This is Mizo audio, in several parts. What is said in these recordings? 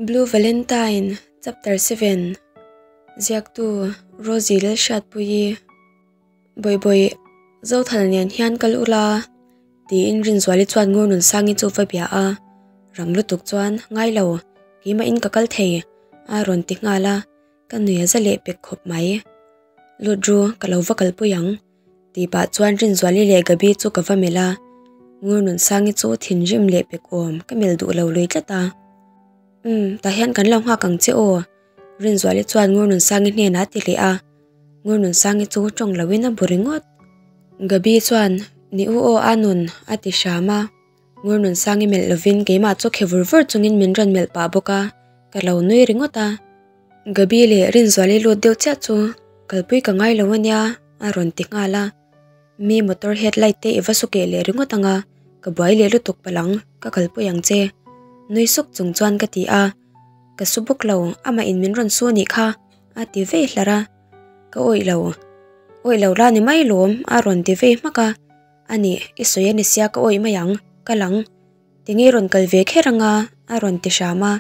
Blue Valentine Chapter 7 Ziaktu Rosie Lalhriatpuii Bawihbawih Zothana nen hian kal ula tiin Rinzuali chuan Ngurnunsangi chu va bia a, rang lutuk chuan ngai lo keimah in ka kal thei a rawn ti nghal a, ka nui a za leh pek khawp mai. Lut ru ka lo va kalpui ang. Tih pah chuan Rinzuali leh Gabi chu ka va melh a, Ngurnunsangi chu thinrim leh pek awm ka melh duh lo lui tlat a. Umm, tah hian kan lo nghak ang che aw, Rinzuali chuan Ngurnunsangi hnenah a ti leh a, Ngurnunsangi chu tawng loin a bu ringawt. Gabi chuan, Ni u aw Anun, a ti hram a, Ngurnunsangi melh lovin keimah chu khe vur vur chungin min rawn melh pah bawk a, ka lo nui ringawt a. Gabi leh Rinzuali lut deuh chiah chu kalpui ka ngai lo ania a rawn ti nghal a. Mi motor headlight te i va su keh leh ringawt ang a, ka buai leh lutuk palh ang, ka kalpui ang che. Nui suk chung chuan ka ti a, Ka su bawk lo, amah in min rawn su anih kha a ti vei hlar a. Ka awih lo, awih lo la ni mai lawm a rawn ti vei hmak a. Ani, i sawi a ni sia ka awih mai ang, ka lang. Tinge rawn kal ve kher anga? a rawn ti hram a.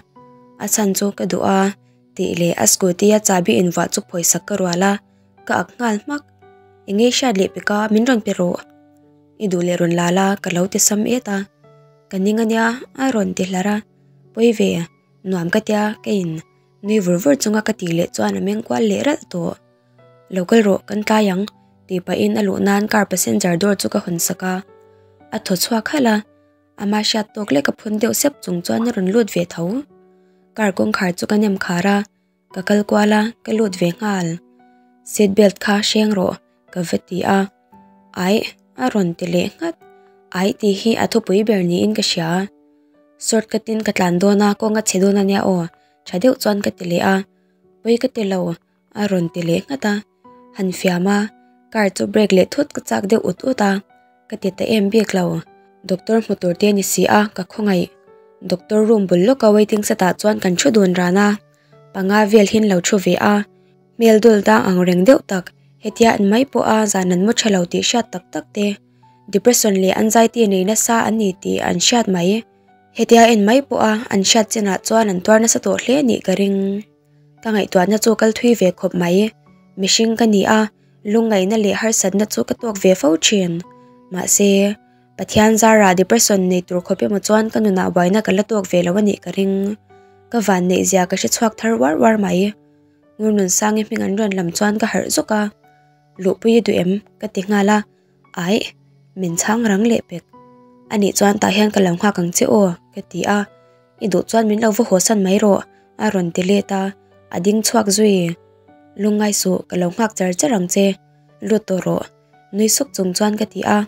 A chhan chu ka duh a, tih leh a scooty a chahbi invuah chu phawisak ka rual a, ka ak nghal hmak. Enge hriat leh peka min rawn pe rawh. I duh leh rawn la la ka lo ti sam et a. Ka ning ania a rawn ti hlar a. Pawi ve, nuam ka tia ka in nui vur vur chunga ka tih leh chuan a meng kual leh ralh tawh. Lo kal rawh, kan tlai ang, tih pahin a luh nan car passenger door chu ka hawn sak a. A thaw chhuak halh a, ama hriat tawk lek a phun deuh sep chung chuan a rawn lut ve tho. Car kawngkhar chu ka nem khar a, ka kal kual a, ka lut ve nghal. Seat belt kha hreng rawh, ka va ti a. Aih, a rawn ti leh nghat. Aih tih hi a thupui ber niin ka hria. Short cut in ka tlan dawn a, kawng a chhe dawn ania aw, tha deuh chuan ka ti leh a. Pawi ka ti lo, A rawn ti leh nghat a, han fiam a, car chu brake leh thut ka chak deuh ut ut a, ka ti ta em bik lo. Doctor hmu tur te ni si a, ka khawngaih. Doctor room bul lawka waiting set ah chuan kan thu dun ran a, panga vel hin lo thu ve a, hmel dul dang ang reng deuh tak, hetia an mai pawh a zan an mu tha lo tih hriat tak tak te, depression leh anxiety nei nasa an ni tih an hriat mai. Hetia en mai pawh a an hriat chinah chuan an tuar nasa tawh hle nih ka ring. Ka ngaihtuahna chu kal thui ve khawp mai. Mihring ka ni a, lungngaihna leh harsatna chu ka tawk ve fo thin. Mahse, Pathian zara depression nei tur khawp emaw chuan ka nunah buaina ka la tawk ve lo a nih ka ring. Ka van neih zia ka hre chhuak thar uar uar mai. Ngurnunsangi hming an rawn lam chuan ka harh zawk a. Luhpui i duh em? ka ti nghal a. Aih, min chhang rang leh pek. Anih chuan tah hian ka lo nghak ang che aw, ka ti a. I duh chuan min lo va haw san mai rawh, a rawn ti let a, a ding chhuak zui. Lungngai suh, ka lo nghak char char ang che, lut tawh rawh, nui suk chung chuan ka ti a.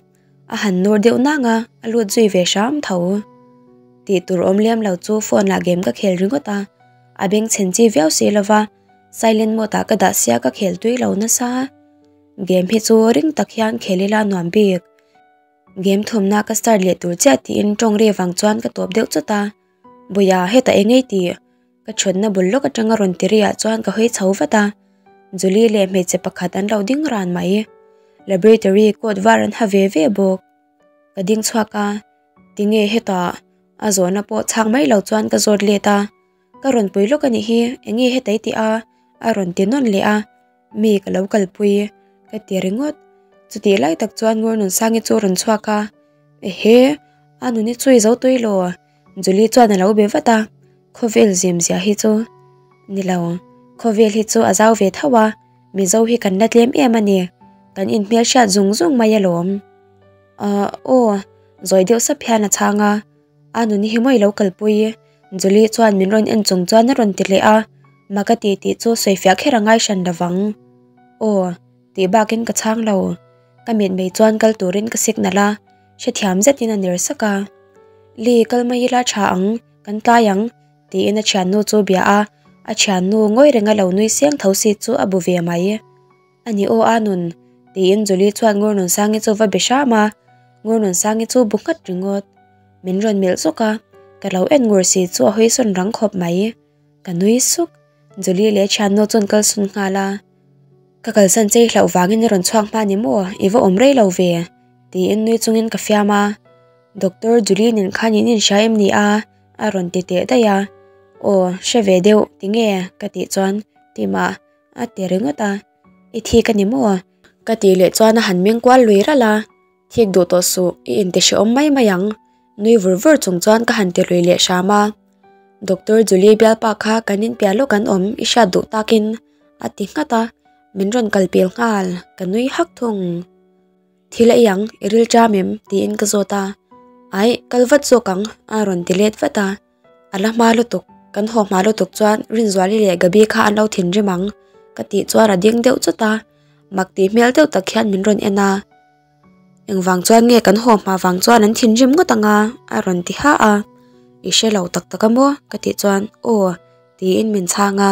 A han nur deuh nang a, a lut zui ve hram tho. Tih tur awm lem lo chu phone ah game ka khel ringawt a, a bengchhen chi viau si lova, silent mode ah ka dah sia ka khel tui lo nasa. Game hi chu ring tak hian khel ila nuam bik. Game thumna ka start leh tur chiah tiin tawng ri vang chuan ka tawp deuh chawt a. Buia hetah eng ei tih? Ka thutna bul lawk atanga rawn ti riah chuan ka hawi chho vat a. Julie leh hmeichhe pakhat an lo ding ran mai. Laboratory coat var an ha ve ve bawk. Ka ding chhuak a, tinge hetah? A zawhna pawh chhak mai lo chuan ka zawt let a. Ka rawn pui lawk a nih hi, enge heta i tih a? A rawn ti nawn leh a. Mi ka lo kalpui ka ti ringawt. Chutih lai tak chuan Ngurnunsangi chu a rawn chhuak a, Ehe, a nuni chu i zo tui lo. Julie chuan a lo be vat a, Khawvel zim zia hi chu ni lo, khawvel hi chu a zau ve tho a, Mizo hi kan la tlem em a ni, kan inhmelhriat zung zung mai alawm. Ahh aw, zawi deuh sap hian a chhang a, A nuni hi maw i lo kalpui? Julie chuan min rawn en chung chuan a rawn ti leh a, Mak a ti tih chu sawifiah kher a ngai hran lovang. Aw, tih bakin ka chhang lo. Ka mitmei chuan kal turin ka signal a, hrethiam zetin a ner sak a. Lee, kal mai ila tha ang, kan tlai ang, tiin a thiannu chu bia a, a thiannu ngawi renga lo nui seng tho si chu a bu ve mai. A ni aw a nun, tiin Julie chuan Ngurnunsangi chu va be hram a, Ngurnunsangi chu bu nghat ringawt. Min rawn melh zawk a, ka lo en ngur si chu a hawi sawn rang khawp mai. Ka nui suk, Julie leh thiannu chuan kal sun nghal a. Ka kalsan chei hlauh vangin i rawn chhuak hma ni maw, i va awm rei lo ve, tiin nui chungin ka fiam a. Doctor Julie nen khan in inhria em ni a? a rawn ti teh daih a. Aw, hre ve deuh, tinge? ka tih chuan Tima a ti ringawt a, I thik a ni maw? Ka tih leh chuan a han meng kual lui ralh a, Thik duh tawh suh, i intihrehawm mai mai ang, nui vur vur chung chuan ka han ti lui leh hram a. Doctor Julie bialpa kha kan inpiah lawk an awm i hriat duh takin a ti nghat a, min rawn kal pel nghal, ka nui hak thung. Thil a ei ang, i ril ṭam em? tiin ka zawt a, Aih, kal vat zawk ang a rawn ti let vat a, a la hma lutuk, kan haw hma lutuk chuan Rinzuali leh Gabi kha an lo thinrim ang ka tih chuan a ding deuh chawt a, mak tih hmel deuh tak hian min rawn en a. Engvang chuan nge kan haw hma vang chuan an thinrim ngawt ang a? a rawn ti ha a, I hre lo tak tak a maw? ka tih chuan Aw tiin min chhang a,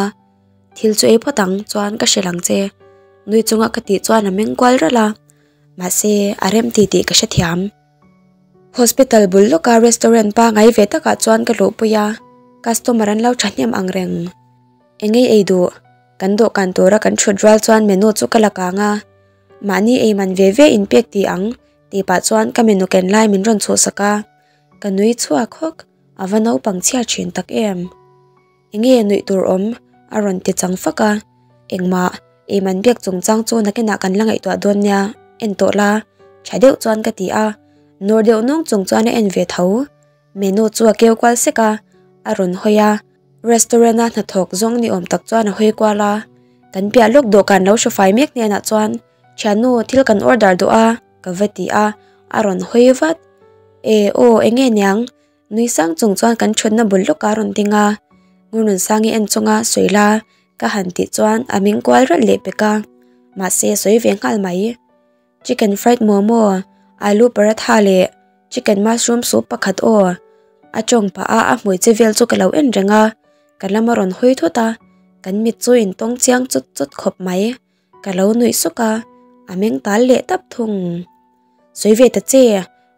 Thil chu ei phawt ang chuan ka hrilh ang che nui chunga ka tih chuan a meng kual ralh a, mahse a rem ti tih ka hrethiam. Hospital bul lawka restaurant pangai ve takah chuan ka luhpui a, customer an lo thahnem ang reng. Eng ei ei duh? Kan dawhkan tura kan thut rual chuan menu chu ka la kang a, Mahni ei man ve ve in pek ti ang tih pah chuan ka menu ken lai min rawn chhuhsak a, ka nui chhuak hawk, a va naupang chhia thin tak em. Enge nuih tur awm? a rawn ti chang fak a, engmah ei man biak chungchang chu nakinah kan la ngaihtuah dawn nia, en tawh la, tha deuh chuan ka ti a, nawr deuh nung chung chuan a en ve tho. Menu chu a keu kual sek a, a rawn hawi a, restaurant a hnathawk zawng ni awm tak chuan a hawi kual a, kan piah lawk dawhkan lo hru fai mek hnenah chuan Thiannu thil kan order duh a ka va ti a, a rawn hawi vat. E aw enge niang? Nui sang chung chuan kan thutna bul lawk a rawn ding a, Ngurnunsangi en chunga sawi la ka han tih chuan a ming kual ralh leh pek a, mahse sawi ve nghal mai. Chicken fried momo, alu paratha leh chicken mushroom soup pakhat aw. A tawng pah a a hmui che vel chu ka lo en reng a, ka lam a rawn hawi thut a, kan mit chu in tawng chiang chawt chawt khawp mai. Ka lo nuih suk a, a meng tal leh tap thung. Sawi ve ta che,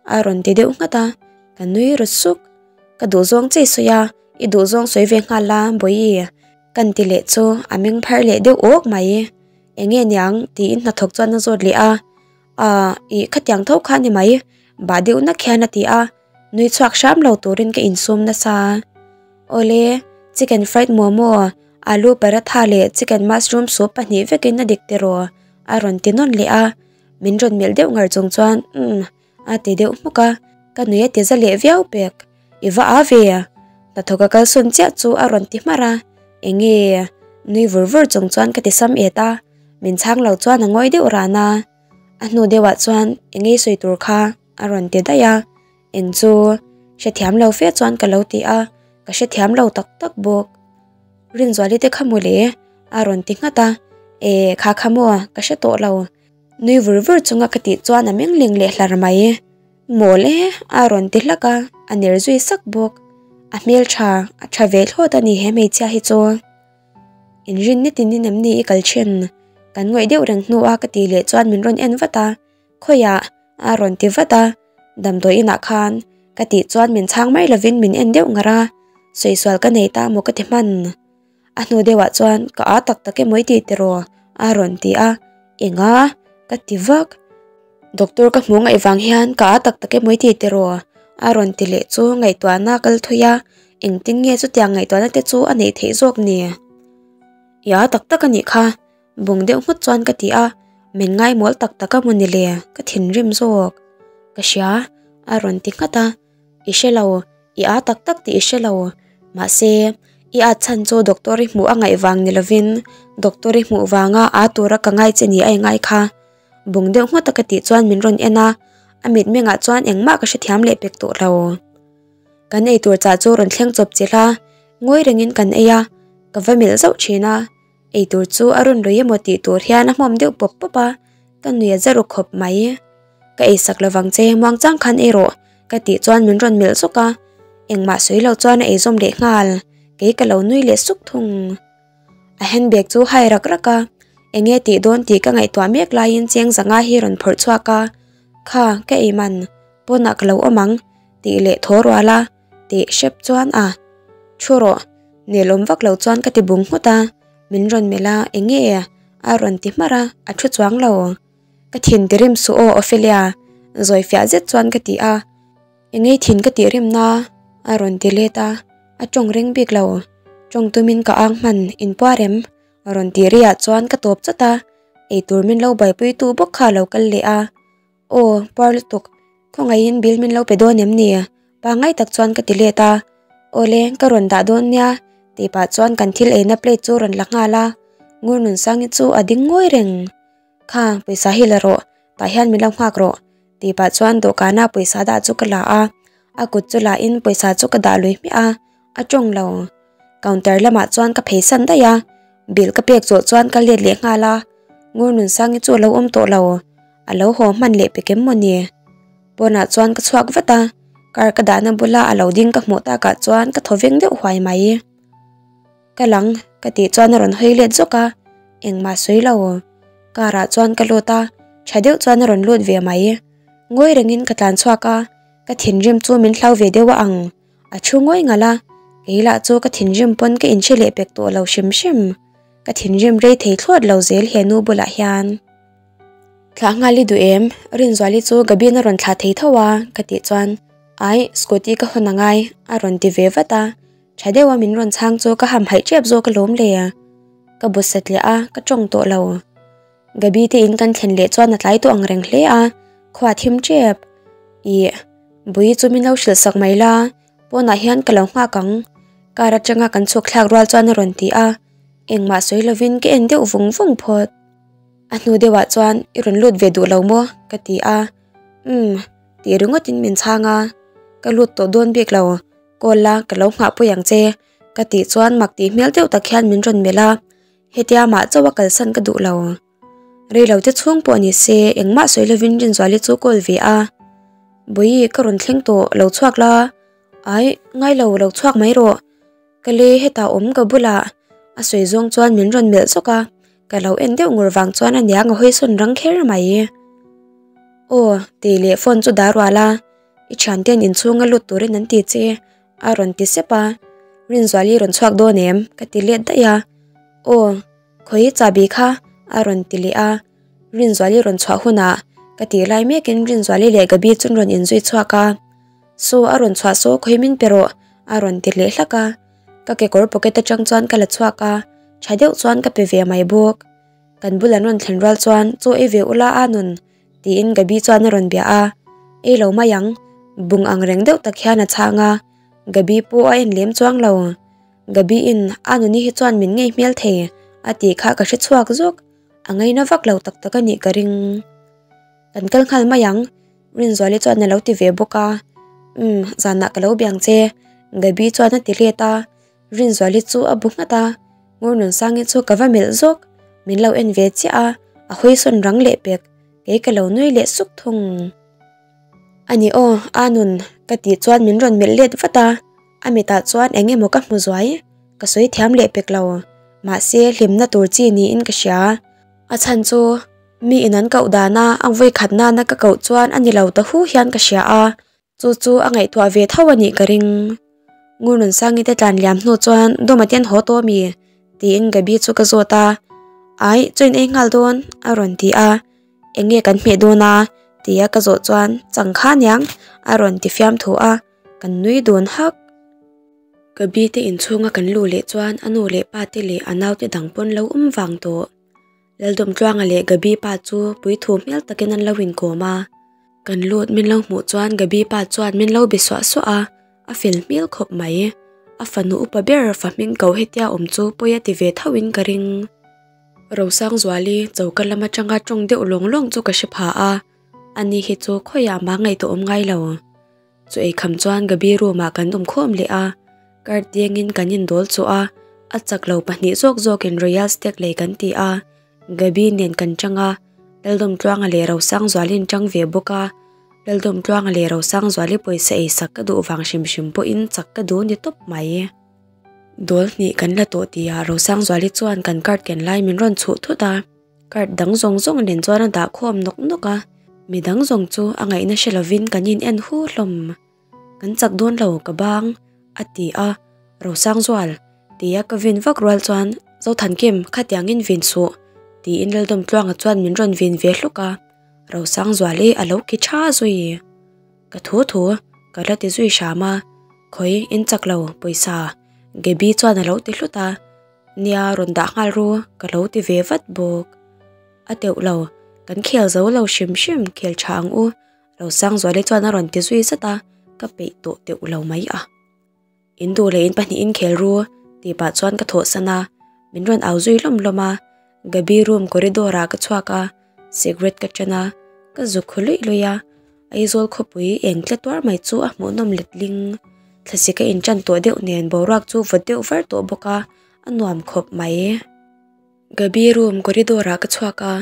a rawn ti deuh nghat a, ka nui ru suk. Ka duhzawng che i sawi a, i duhzawng sawi ve nghal la Bawihi, kan ti leh chu a meng phar leh deuh awk mai. Enge niang tiin hnathawk chuan a zawt leh a, Aaa ih khatiang tho kha ni mai, bah deuh nak hian a ti a, nui chhuak hram lo turin ka insum nasa. Awle, chicken fried momo, alu paratha leh chicken mushroom soup pahnih vekin a dik tiraw? a rawn ti nawn leh a, min rawn melh deuh ngar chung chuan umm a ti deuh hmuk a, ka nui a ti za leh viau pek. I va a ve a, hnathawk a kalsawn chiah chu a rawn ti hmarh a, enge nui vur vur chung chuan ka ti sam et a, min chhang lo chuan a ngawi deuh ran a, a hnu deuhah chuan enge sawi tur kha a rawn ti daih a, eng chu hrethiam lo fe chuan ka lo ti a, ka hrethiam lo tak tak bawk. Rinzuali te kha mawle a rawn ti nghat a, e kha kha maw ka hre tawh lo. Nui vur vur chunga ka tih chuan a meng ling leh hlar mai. Mawl e, a rawn ti hlak a, a ner zui sak bawk. A hmel tha, a tha ve thlawt a ni he hmeichhia hi chu. Inrin nitin in em ni i kal thin? Kan ngawih deuh reng hnu a ka tih leh chuan min rawn en vat a, Khawiah? a rawn ti vat a, Damdawi inah khan ka tih chuan min chhang mai lovin min en deuh ngar a, Sawi sual ka nei ta maw ka ti hman. A hnu deuhah chuan ka â tak tak emaw i ti tiraw? a rawn ti a, Enga? ka ti vak. Doctor ka hmuh ngaih vang hian ka â tak tak emaw i ti tiraw? a rawn ti leh chu ngaihtuahna a kal thui a, engtin nge chutiang ngaihtuahna te chu a neih theih zawk ni? I â tak tak a nih kha, bung deuh nghut chuan ka ti a, min ngaimawl tak tak a maw ni le, ka thinrim zawk. Ka hria, a rawn ti nghat a, I hre lo, i â tak tak tih i hre lo. Mahse, i ât chhan chu doctor i hmuh a ngaih vang ni lovin doctor i hmuh vanga â tura ka ngai che ni a i ngai kha. Bung deuh nghawt a ka tih chuan min rawn en a, a mitmengah chuan engmah ka hrethiam leh pek tawh lo. Kan eitur chah chu rawn thleng chawp chilh a, ngawi rengin kan ei a, ka va melh zauh thin a. Eitur chu a rawn lui emaw tih tur hian a hmawm deuh pawp pawp a, ka nui a za ru khawp mai. Ka eisak lovang che, muangchang khan ei rawh ka tih chuan min rawn melh zawk a, engmah sawi lo chuan a eizawm leh nghal, kei ka lo nui leh suk thung. A handbag chu hai rak rak a, enge tih dawn tih ka ngaihtuah mek laiin cheng zanga hi rawn phawrh chhuak a, Kha, ka ei man, pawnah ka lo awm ang tih leh thaw rual a. Tih hrep chuan a thu rawh, nelawm vak lo chuan ka ti bung nghut a, min rawn melh a, enge a rawn ti hmarh a, a thu chuang lo. Ka thin ti rim suh aw Ophelia, zawi fiah zet chuan ka ti a, enge thin ka tih rim na a rawn ti let a, a tawng reng bik lo. Tawng tumin ka ang hman inpuar em? A rawn ti ri ah chuan ka tawp chawt a, eitur min lo buaipui tu bawk kha a lo kal leh a. Aw, puar lutuk, khawngaihin bill min lo pe dawn em ni? Pangngai tak chuan ka ti let a. Awle, ka rawn dah dawn nia tih pah chuan kan thil eina plate chu a rawn la nghal a, Ngurnunsangi chu a ding ngawi reng. Kha, pawisa hi la rawh, tah hian min lo nghak rawh tih pah chuan dawhkana pawisa dah chu ka la a, a kut chu la in pawisa chu ka dah lui hmiah a, a tawng lo. Counter lamah chuan ka phei san daih a, bill ka pek zawh chuan ka let leh nghal a, Ngurnunsangi chu a lo awm tawh lo, a lo haw hman leh pek em maw ni? Pawnah chuan ka chhuak vat a, car ka dahna bula a lo ding ka hmuh takah chuan ka thaw veng deuh huai mai. Ka lang ka tih chuan a rawn hawi let zawk a, engmah sawi lo. Car ah chuan ka lut a, tha deuh chuan a rawn lut ve mai. Ngawi rengin ka tlan chhuak a, ka thinrim chu min hlau ve deuh a ang. A thu ngawi ngalh a, kei lah chu ka thinrim pawn ka inhre leh pek tawh lo hrim hrim. Ka thinrim rei thei thlawt lo zel he nu bulah hian. Thlah nghal i duh em? Rinzuali chu Gabin a rawn thlah thei tho a ka tih chuan Aih, scooty ka hawn angai a rawn ti ve vat a. Tha deuha min rawn chhang chu ka ham haih tep zawk alawm le. Ka bu sat leh a, ka tawng tawh lo. Gabi te in kan thlen leh chuan a tlai tawh ang reng hle a, khua thim tep. Ih, Bui chu min lo hrilh sak mai la, pawnah hian ka lo nghak ang. Car atanga kan chhuk thlak rual chuan a rawn ti a, engmah sawi lovin ka en deuh vung vung phawt. A hnu deuhah chuan i rawn lut ve duh lo maw? ka ti a, Umm, tih ringawtin min chhang a, ka lut tawh dawn bik lo. Call la, ka lo nghah pui ang che, ka tih chuan mak tih hmel deuh tak hian min rawn melh a, hetia mah chauh a kalsan ka duh lo. Rei lo te chhung pawh ni se engmah sawi lovin Rinzuali chu call ve a, Bawihi ka rawn thleng tawh, lo chhuak la, ai ngai lo, lo chhuak mai rawh, ka le hetah awm ka bulah a sawi zawng chuan min rawn melh zawk a, ka lo en deuh ngur vang chuan a niang a hawi sawn rang kher mai. Aw tih leh phone chu dah rual a. I thianten inchhunga lut turin an ti che a rawn ti sep a, Rinzuali rawn chhuak dawn em? ka ti let daih a, Aw, khawi chahbi kha a rawn ti leh a, Rinzuali rawn chhuah hunah ka tih lai mekin Rinzuali leh Gabi chu an rawn inzui chhuak a, Saw a rawn chhuah saw khawi min pe rawh a rawn ti leh hlak a, ka kekawr pocket atang chuan ka la chhuak a, tha deuh chuan ka pe ve mai bawk. Kan bul an rawn thlen rual chuan chaw ei ve ula a nun tiin Gabi chuan a rawn bia a, Ei lo mai ang, bung ang reng deuh tak hian a chhang a, Gabi pawh a en lem chuang lo. Gabi in a nuni hi chuan min ngei hmel thei a tih kha ka hre chhuak zawk, a ngaina vak lo tak tak a nih ka ring. Kan kal nghal mai ang, Rinzuali chuan a lo ti ve bawk a, Umm, zanah ka lo biang che, Gabi chuan a ti let a, Rinzuali chu a bu nghat a, Ngurnunsangi chu ka va melh zawk, min lo en ve chiah a, a hawi sawn rang leh pek, kei ka lo nui leh suk thung. A ni aw, a nun, ka tih chuan min rawn melh let vat a, a mitah chuan eng emaw ka hmu zuai, ka sawi thiam leh pek lo, mahse hlimna tur chi niin ka hria. A chhan chu mi in an koh dana a vawikhat nana ka koh chuan a ni lo ta hu hian ka hria a, Chu chu a ngaihtuah ve tho a nih ka ring. Ngurnunsangi te tlan liam hnu chuan Dawma te an haw tawh ami? tiin Gabi chu ka zawt a. Ai, chaw in ei nghal dawn a rawn ti a. Eng nge kan hmeh dawn a? tia ka zawh chuan Chang kha aniang a rawn ti fiam thu a, kan nui dun hak. Gabi te inchhunga kan luh leh chuan a nu leh pa te leh a naute dang pawn lo awm vang tawh. Laldawmtluanga leh Gabi pa chu puithu hmel takin an lo inkawm a. Kan lut min lo hmuh chuan Gabi pa chuan min lo be suah suah a, a fel hmel khawp mai. A fanu upa ber fa hming ko hetia awm chu pawi a ti ve tho in ka ring. Rosangzuali choka lam atanga tawng deuh lawng lawng chu ka hre pha a, ani hi chu khawiah mah ngaihtuah awm ngai lo. Chu eikham chuan Gabi room ah kan awm khawm leh a, card dengin kan indawl chu a, a chak lo pahnih zawk zawkin Royal Stag lei kan ti a, Gabi nen kan chang a, Laldawmtluanga leh Rosangzualin chang ve bawk a, Laldawmtluanga leh Rosangzuali pawisa eisak ka duh vang hrim hrim pawhin chak ka duh ni tawp mai. Dawl hnih kan la tawh tihah Rosangzuali chuan kan card ken lai min rawn chhuh thut a, card dang zawng zawng nen chuan a dah khawm nawk nawk a, mi dang zawng chu a ngaihna hre lovin kan in en hu hlawm. Kan chak dawn lo ka bang a ti a, Rosangzual tia ka vin vak rual chuan Zothankim khatiangin vin suh tiin Laldawmtluanga chuan min rawn vin ve hluk a, Rosangzuali a lo ki tha zui. Ka thu thu ka la ti zui hram a, khawi in chak lo pawisa. Gaby chuan a lo ti hlut a, Nia rawn dah nghal ru ka lo ti ve vat bawk. A teuh lo, kan khel zo lo hrim hrim khel tha ang u Rosangzuali chuan a rawn ti zui zat a, ka peih tawh teuh lo mai a. In duh leh in pahnihin khel ru tih pah chuan ka thawhsan a, min rawn au zui lawm lawm a, Gabi room corridor ah ka chhuak a, cigarette ka ṭan a, ka zuk khu luih luih a, Aizawl khawpui eng tle tuar mai chu a hmuhnawm letling. Thlasik a inṭan tawh deuh nen boruak chu vawt deuh var tawh bawk a, a nuam khawp mai. Gabi room corridor ah ka chhuak a,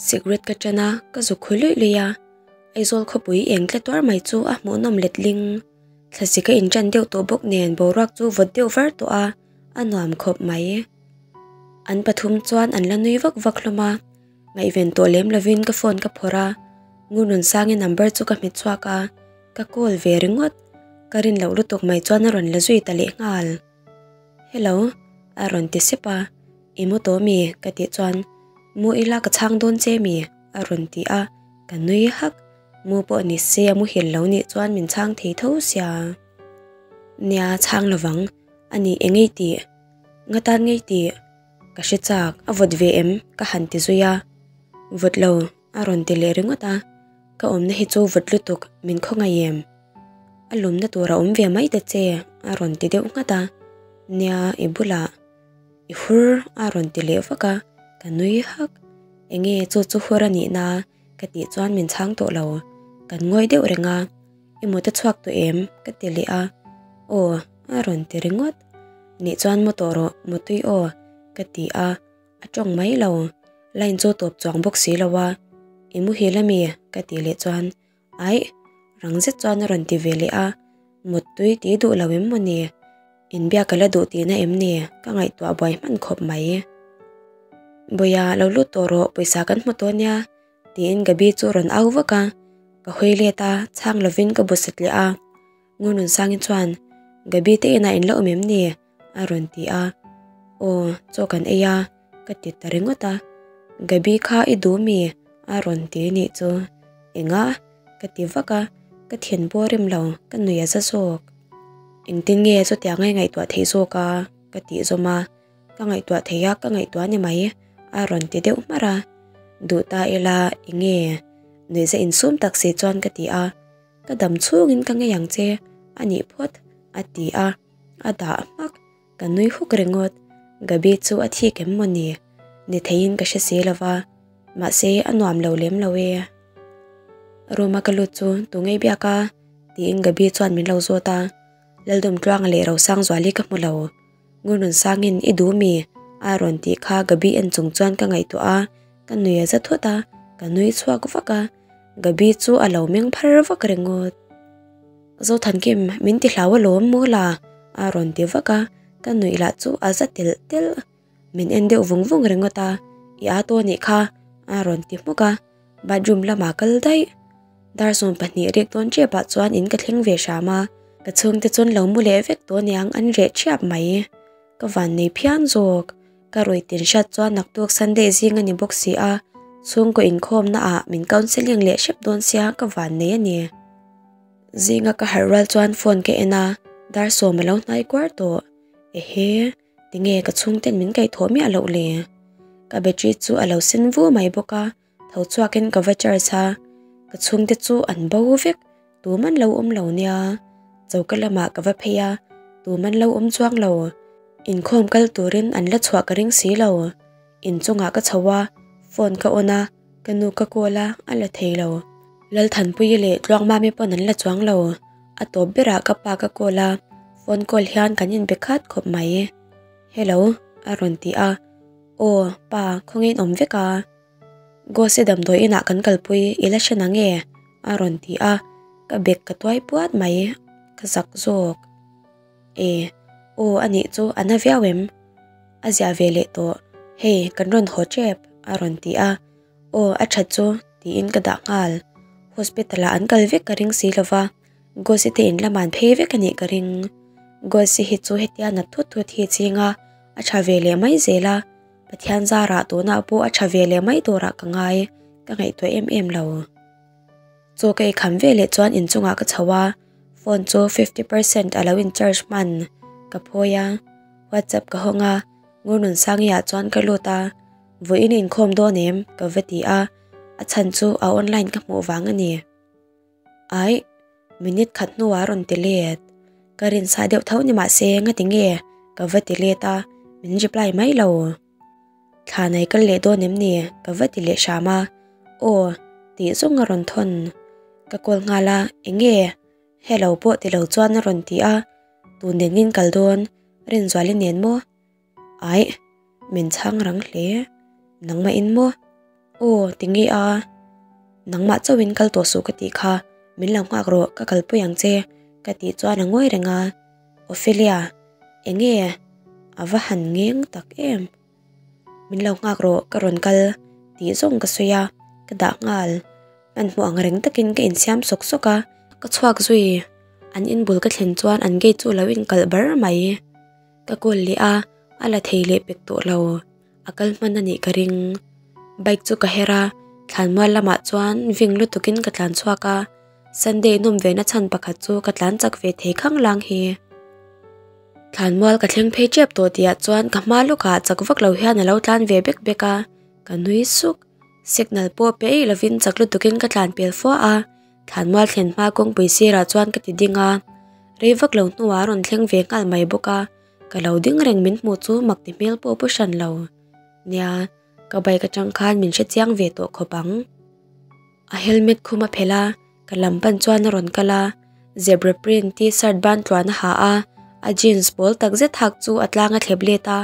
Cigarette ka ṭan a, ka zuk khawi luih luih a. Aizawl khawpui eng tle tuar mai chu a hmuhnawm letling. Thlasik a inṭan deuh tawh bawk nen boruak chu vawt deuh var tawh a, a nuam khawp mai. An pathum chuan an la nui vak vak hlawm a, ngaihven tawh lem lovin ka phone ka phawrh a, Ngununsangi number chu ka hmet chhuak a, ka call ve ringawt. Ka rin loh lutuk mai chuan a rawn la zui ta lehnghal. Hello, a rawn ti sep a, I mu tawh mi? ka tih chuan, Mu ila ka chhang dawn che mi? a rawn ti a, ka nui hak, mu pawh ni se a muhil lo nih chuan min chhang thei tho sia. Nia chhang lovang, a ni e ngei tih, nga tan ngei tih, ka hre chak, a vawt ve em? ka han ti zui a, Vawt lo, a rawn ti leh ringawt a, ka awmna hi chu vawt lutuk, min khawngaih em? A lumna tur a awm ve mai ta che a rawn ti deuh nghat a, nia i bulah i hur a rawn ti leh vak a, ka nui hak, enge chu chu hur a nih na ka tih chuan min chhang tawh lo, kan ngawi deuh reng a, i mut a chhuak tawh em ka ti leh a, aw a rawn ti ringawt, nih chuan mu tawh rawh mutui aw ka ti a. A tawng mai lo, line chu tawp chuang bawk si lo a, I muhil ami? ka tih leh chuan Aih, rang zet chuan a rawn ti ve leh a, Muttui tih duh lo em maw ni? Inbiak ka la duh tihna em ni? Ka ngaihtuah buai hman khawp mai. Bawia, lo lut tawh rawh, pawisa kan hmu tawh nia, tiin Gabi chu a rawn au vak a, ka hawi let a, chhang lovin ka bu sat leh a. Ngununsangi chuan, Gabi te inah in la awm em ni? A rawn ti a, Aw, chaw kan ei a, ka ti ta ringawt a, Gabi kha i duh mi? A rawn ti nih chu. Enga? Ka ti vak a, ka thin pawh rim lo, ka nui a za zawk. Engtin nge chutiang a i ngaihtuah theih zawk a? Ka tih zawm a, Ka ngaihtuah thei a, ka ngaihtuah ni mai, a rawn ti deuh hmarh a. Duh ta ila, enge? Nuihza insum tak si chuan ka ti a, Ka dam chhungin ka ngei ang che, a nih phawt, a ti a. A dah hmak, ka nui huk ringawt. Gabi chu a thik em maw ni? Ni theiin ka hre si lo va, mahse a nuam lo lem lo e. Room a ka lut chu tu ngei biak a? tiin Gabi chuan min lo zawt a. Laldawmtluanga leh Rosangzuali ka hmu lo. Ngurnunsangin i duh mi? a rawn tih kha Gabi en chung chuan ka ngaihtuah a, ka nui a za thut a, ka nui chhuak vak a. Gabi chu a lo meng phar vak ringawt. Zothankim, min ti hlau alawm maw la? a rawn ti vak a, ka nuih lah chu a za telh telh. Min en deuh vung vung ringawt a, I â tawh anih kha, a rawn ti hmuk a, bathroom lamah kal daih. Dar 20 rik dawn ṭep ah chuan in ka thleng ve hram a, ka chhungte chuan lo mu leh vek tawh aniang an reh ṭhiap mai. Ka van nei phian zawk. Ka ruih tin hriat chuan naktuk Sunday zing a ni bawk si a, chhungkaw inkhawmna ah min counselling leh hrep dawn sia ka van nei a ni. Zinga ka harh rual chuan phone ka en a, dar sawm a lo hnai kuar tawh. Ehe, tinge ka chhungten min kaihthawh miah loh le? Ka battery chu a lo sen vu mai bawk a, tho chhuakin ka va charge a, ka chhungte chu an bo vek, tum an lo awm lo nia. Choka lamah ka va phei a, tum an lo awm chuang lo. Inkhawm kal turin an la chhuah ka ring si lo. Inchungah ka chho a, phone ka on a, ka nu ka call a, a la thei lo. Lalthanpuii leh Tluangmami pawn an la chuang lo. A tawp berah ka pa ka call a, phone call hian kan inbe khat khawp mai. Hello, a rawn ti a. Aw, pa, khawngaih in awm vek a. Gose damdawi inah kan kalpui i la hre nange? a rawn ti a, ka bag ka tuai puat mai, ka zak zawk. E, aw a nih chu a na viau em? A ziah ve leh tawh, hei kan rawn haw tep a rawn ti a, aw a that chu tiin ka dah nghal. Hospital ah an kal vek ka ring si lova, Gose te in lamah an phei vek a nih ka ring. Gose hi chu hetia nat thut thut hi a ching a, a tha ve leh mai zel a. Pathian zarah tunah pawh a tha ve leh mai turah ka ngai, ka ngaihtuah em em lo. Chaw ka eikham ve leh chuan inchungah ka chho a, phone chu 50% a lo in charge hman ka phawi a. WhatsApp ka hawng a, Ngurnunsangi-ah chuan ka lut a, Vawiin inkhawm dawn em? ka va ti a, a chhan chu a online ka hmuh vang a ni. Aih, minute khat hnuah a rawn ti let. Ka rinsa deuh tho ni mahse ngati nge ka va ti let a, min reply mai lo. Thla nei kal leh dawn em ni? ka va ti leh hram a, Aw tih zawng a rawn thawn. Ka call nghal a, Enge? Hello pawh ti lo chuan a rawn ti a, Tun nen in kal dawn, Rinzuali nen maw? Aih, min chhang rang hle. Nangmah in maw? Aw, tinge a? Nangmah chauhin kal tawh suh ka tih kha, min lo nghak rawh, ka kalpui ang che, ka tih chuan a ngawi reng a. Ophelia, enge? A va han ngeng tak em. Min lo nghak rawh, ka rawn kal, tih zawng ka sawi a, ka dah nghal. Hmanhmawh ang reng takin ka insiam sawk sawk a, ka chhuak zui. An inbul ka thlen chuan an gate chu a lo inkalh bar mai. Ka call leh a, a la thei leh pek tawh lo. A kal hman a nih ka ring. Bike chu ka her a, thlanmual lamah chuan ving lutukin ka tlan chhuak a. Sunday nawm ve na chhan pakhat chu ka tlan chak ve thei khang lang hi. Thlanmual ka thleng phei tep tawh tihah chuan ka hma lawkah chak vak lo hian a lo tlan ve bek bek a, ka nui suk. Signal pawh pe eih lovin chak lutukin ka tlan pel fua a. Thlanmual thlen hma kawngpui sirah chuan ka ti ding a, rei vak lo hnuah a rawn thleng ve nghal mai bawk a, ka lo ding reng min hmuh chu mak ti hmel pawh pu hran lo. Nia, ka bike atang khan min hre chiang ve tawh khawp ang. A helmet khum a phelh a, ka lam pan chuan a rawn kal a, zebra print t-shirt ban tluan a ha a, a jeans pawl tak zet hak chu a tlang a thlep let a,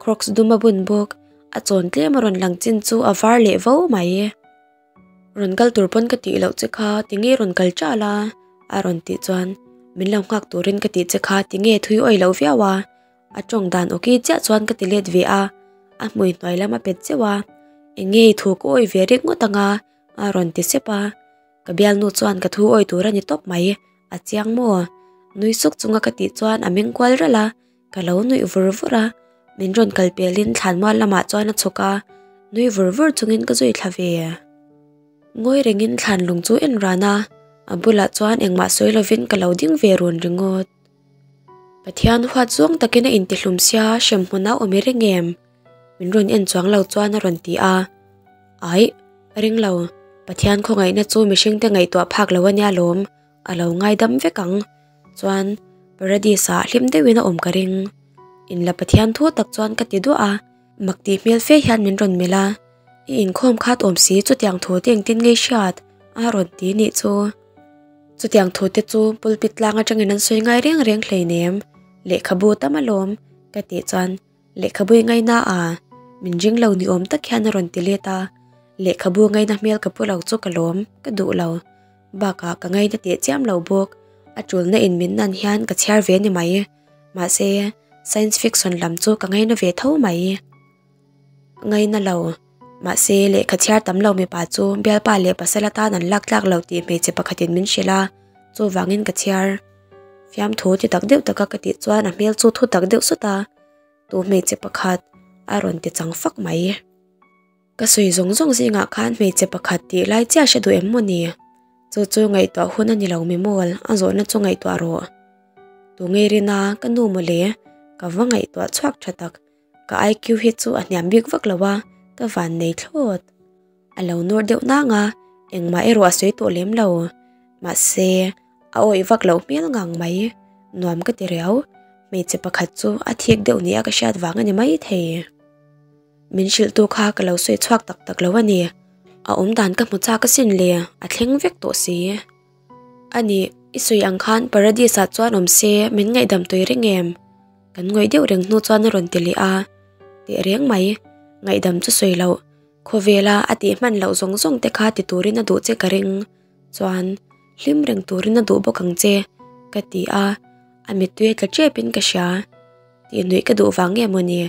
crocs dum a bun bawk, a chawn tlem a rawn lang chin chu a var leh vo mai. Rawn kal tur pawn ka tih loh che kha tinge rawn kal ṭal a? A rawn tih chuan min lo nghak turin ka tih che kha tinge thui awih loh viau a? A tawng dan awki chiah chuan ka ti let ve a, a hmui hnuai lam a pet zeuh a, Enge i thu ka awih ve rek ngawt ang a? A rawn ti sep a, ka bialnu chuan ka thu awih tur a ni tawp mai, a chiang maw? Nui suk chunga ka tih chuan a meng kual ralh a, Ka lo nuih vur vur a, min rawn kal pelin thlanmual lamah chuan a chhuk a, nui vur vur chungin ka zui thla ve. Ngawi rengin thlan lung chu en ran a, a bulah chuan engmah sawi lovin ka lo ding ve run ringawt. Pathian huat zawng takin a intihlum sia hremhmun a awm i reng em? Min rawn en chuang lo chuan a rawn ti a. Aih, ring lo, Pathian khawngaihna chu mihringte ngaihtuah phak lo a nia lawm, a lo ngaidam vek ang. Chuan Paradise ah hlim deuhin a awm ka ring. In la Pathian thu tak chuan ka ti duah a, mak tih hmel fe hian min rawn melh a, I inkhawm khat awm si chutiang thu te engtin ngei hriat a rawn ti nih chu. Chutiang thu te chu pulpit tlang atangin an sawi ngai reng reng hleinem, lehkhabu tam alawm ka tih chuan Lehkhabu i ngaina a, min ring lo ni awm tak hian a rawn ti let a, lehkhabu ngaina hmel ka pu lo chu ka lawm, ka duh lo. Bakah ka ngaina teh chiam lo bawk, a tulna in min nan hian ka chhiar ve ni mai. Mahse, science fiction lam chu ka ngaina ve tho mai. Ngaina lo. Mahse, lehkha chhiar tam lo mipa chu bialpa leh pasal atan an lak tlak lo tih hmeichhe pakhatin min hrilh a, chuvangin ka chhiar. Fiamthu ti tak deuh taka ka tih chuan a hmel chu thu tak deuh sawt a, tu hmeichhe pakhat a rawn ti chang fak mai. Ka sawi zawng zawng zingah khan hmeichhe pakhat tih lai chiah hre duh em maw ni? Chu chu ngaihtuah hun a ni lo mi mawl, a zawhna chu ngaihtuah rawh. Tu ngei rina ka nu mawle, ka va ngaihtuah chhuak tha tak. Ka IQ hi chu a hniam bik vak lo a, ka van nei thlawt. A lo nawr deuh nang a, engmah erawh a sawi tawh lem lo. Mahse, a awih vak loh hmel ngang mai. Nuam ka ti riau, hmeichhe pakhat chu a thik deuh nia ka hriat vang a ni maithei. Min hrilhtu kha ka lo sawi chhuak tak tak lo a ni. A awmdan ka hmu chak asin le, a thleng vek tawh si. A ni, i sawi ang khan Paradis ah chuan awm se min ngaihdam tui reng em? Kan ngawih deuh reng hnu chuan a rawn ti leh a, teh reng mai, ngaihdam chu sawi loh, khawvela a tih hman loh zawng zawng te kha ti turin a duh che ka ring, chuan hlim reng turin a duh bawk ang che, ka ti a, a mittui a tla tepin ka hria, tih nuih ka duh vang nge mawni,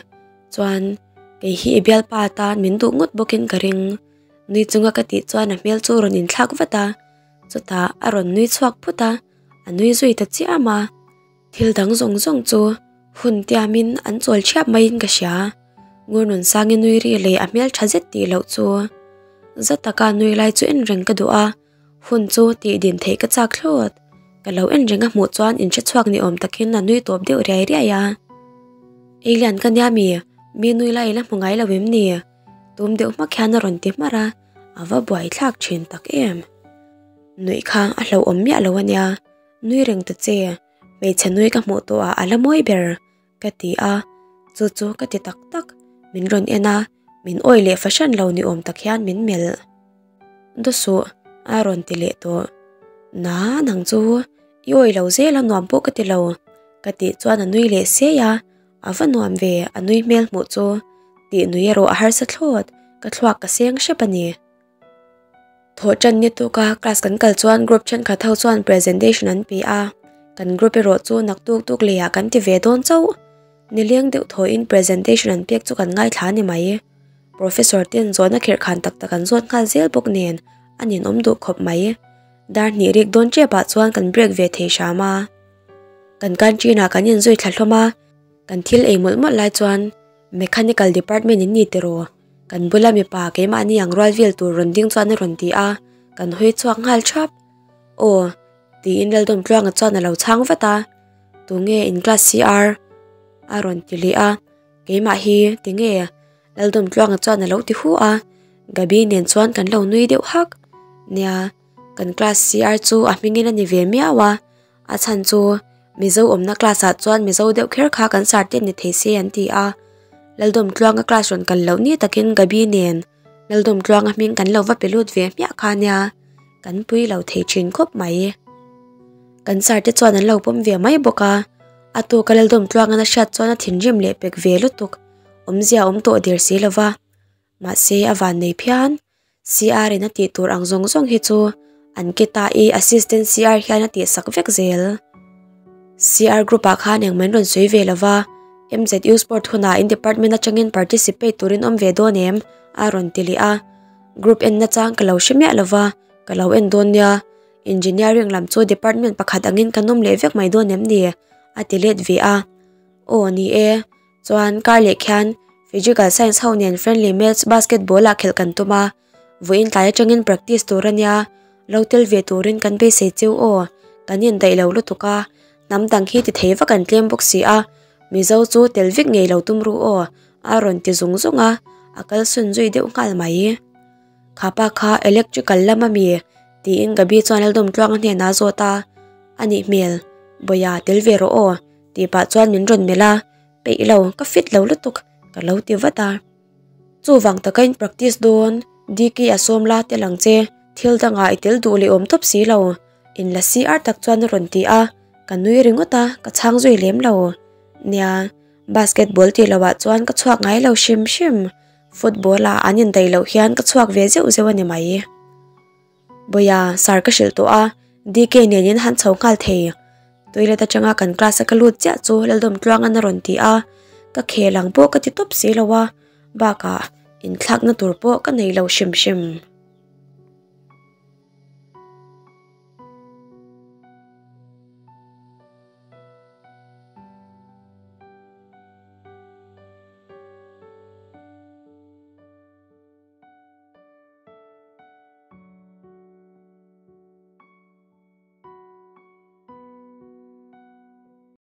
chuan kei hi i bialpa atan min duh ngawt bawkin ka ring, nui chunga ka tih chuan a hmel chu a rawn inthlak vat a, chutah a rawn nui chhuak phut a, a nui zui ta chiam a. Thil dang zawng zawng chu hun tiamin an chawl thiap maiin ka hria. Ngurnunsangi nui ri leh a hmel tha zet tih loh chu za taka nui lai chu en reng ka duh a, hun chu tih din theih ka chak thlawt. Ka lo en reng a hmuh chuan inhre chhuak ni awm takin a nui tawp deuh riai riai a. Alien ka nia mi? Mi nui lai ila hmu ngai lo em ni? Tum deuh hmak hian a rawn ti hmarh a, a va buaithlak thin tak em. Nuih kha a hlauhawm miah lo a nia, nui reng ta che, hmeichhe nui ka hmuh tawhah a la mawi ber ka ti a, chu chu ka ti tak tak, min rawn en a, min awih leh fahran lo ni awm tak hian min melh. Daw suh a rawn ti leh tawh. Na nang chu i awih lo zel a nuam pawh ka ti lo ka tih chuan a nui leh sei a, a va nuam ve a nui hmel hmuh chu tih nui erawh a harsa thlawt, ka thluak ka seng hrep a ni. Thawh tan ni tuk a class kan kal chuan group thenkhat ho chuan presentation an pe a, kan group erawh chu naktuk tuk leh ah kan ti ve dawn chauh. Nileng deuh thawhin presentation an pek chu kan ngaithla a ni mai. Professor ten zawhna kherh khan tak tak an zawt nghal zel bawk nen a ninawm duh khawp mai. Dar hnih rik dawn tep ah chuan kan break ve thei hram a. Kan canteen ah kan inzui thla hlawm a, kan thil ei mawlh mawlh lai chuan Mechanical department in ni tiraw? Kan bula mipa keimahni ang rual vel tur rawn ding chuan a rawn ti a, kan hawi chhuak nghal thap. Aw, tiin Laldawmtluanga chuan a lo chhang vat a. Tunge in class CR? A rawn ti leh a, keimah hi tinge? Laldawmtluanga chuan a lo ti hu a, Gabi nen chuan kan lo nui deuh hak. Nia, kan class CR chu a hmingin a ni ve miau a, a chhan chu Mizo awmna class ah chuan Mizo deuh kher kha kan sir te ni thei se an ti a, Laldawmtluanga class rawn kal loh ni takin Gabi nen Laldawmtluanga hming kan lo va pe lut ve hmiah kha nia. Kan pui lo thei thin khawp mai. Kan sir te chuan an lo pawm ve mai bawk a, a tuka Laldawmtluangan a hriat chuan a thinrim leh pek ve lutuk, awmzia awm tawh der si lo va. Mahse a van nei phian, CR in a tih tur ang zawng zawng hi chu an kita i assistant CR hian a tihsak vek zel. CR group ah khan engmah in rawn sawi ve lo va, MZU sport hunah in department atangin participate turin awm ve dawn em? a rawn ti leh a. Group en nachang ka lo hre miah lova, ka lo en dawn nia. Engineering lam chu department pakhat angin kan awm leh vek mai dawn em ni? a ti let ve a. Aw ni e, chuan kar leh khian Physical Science ho nen friendly match basketball ah khelh kan tum a, vawiin tlai atangin practice tur a nia, lo tel ve turin kan beisei cheu aw, kan indaih lo lutuk a, hnam dang hi ti thei vak an tlem bawk si a, Mizo chu tel vek ngei lo tum ru aw, a rawn ti zung zung a, a kal sun zui deuh nghal mai. Kha pa kha electrical lam a mi? tiin Gabi chuan Laldawmtluanga hnenah a zawt a, A nih hmel, Bawia tel ve rawh aw, tih pah chuan min rawn melh a, Peih lo, ka fit lo lutuk, ka lo ti vat a. Chuvang taka in practice dawn, DK a sawm la tel ang che, thil dangah i tel duh leh awm tawp si lo, in la si ar tak chuan a rawn ti a, ka nui ringawt a, ka chhang zui lem lo. Nia. Basketball tih loh ah chuan ka chhuak ngai lo hrim hrim, football ah an indaih loh hian ka chhuak ve zeuh zeuh a ni mai. Bawia, sir ka hrilh tawh a, DK nen in han chho nghal thei. Toilet atanga kan class a ka lut chiah chu Laldawmtluangan a rawn ti a, ka khel ang pawh ka ti tawp si lo a, bakah inthlakna tur pawh ka nei lo hrim hrim.